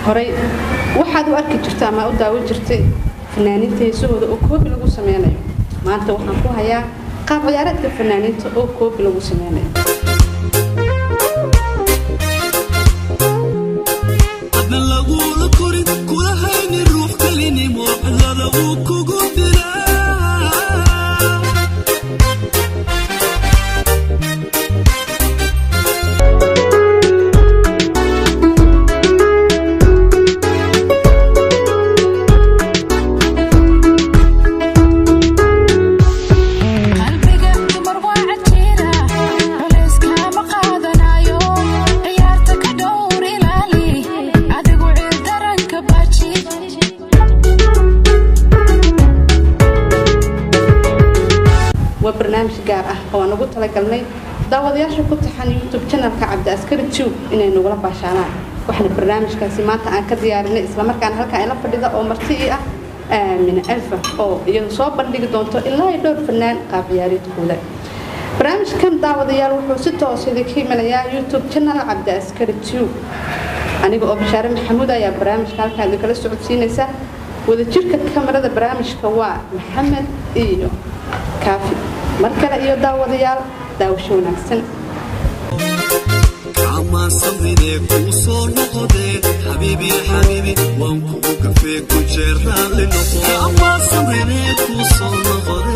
Horey waxaad u arki jirta ama u daawan jirtay fanaaniinta heesahooda oo koobi lagu sameynayo. Maanta waxaan ku hayaa qaab ciyaareedka fanaaniinta oo koobi lagu sameynayo. Hadna lagula korin, kula haynin ruux kelinimo, cidlada uu kugu diraa. Qalbiga dumar waa cajiira, culayskama qaadanayo. Ciyaarta ka dhowr, ilaali adigu ciil daranka baji. Waa barnaamij gaar ah oo aan ugu talagalnay daawadayaasha ku taxan YouTube channelka Cabdi Askari Tube inay nagula baashaanaan. Waxaana barnaamijkaasi maanta aan ka diyaarinay, islamarkaana halka ayla fadhida oo marti ii ah Aamine Alfa, oo iyadu soo bandhigi doonto ilaa iyo dhowr fanaan qaab ciyaareedkooda. Barnaamijkan, daawadayaal, wuxuu si toos idinka imanayaa YouTube channel Cabdi Askari Tube. Aniga oo Bashaare Maxamuud ayaa barnaamijka halkaa idinkala socodsiinaysa. Wadajirka kamarada barnaamijka waa Maxamed iyo Kaafi. Mar kale iyo daawadayaal, daawasho wanaagsan. Kama samridee kuu soo noqodee, xabiibi xabiibi, waan kugu gafee, ku jeer raalli noqo. Kama samridee kuu soo noqodee.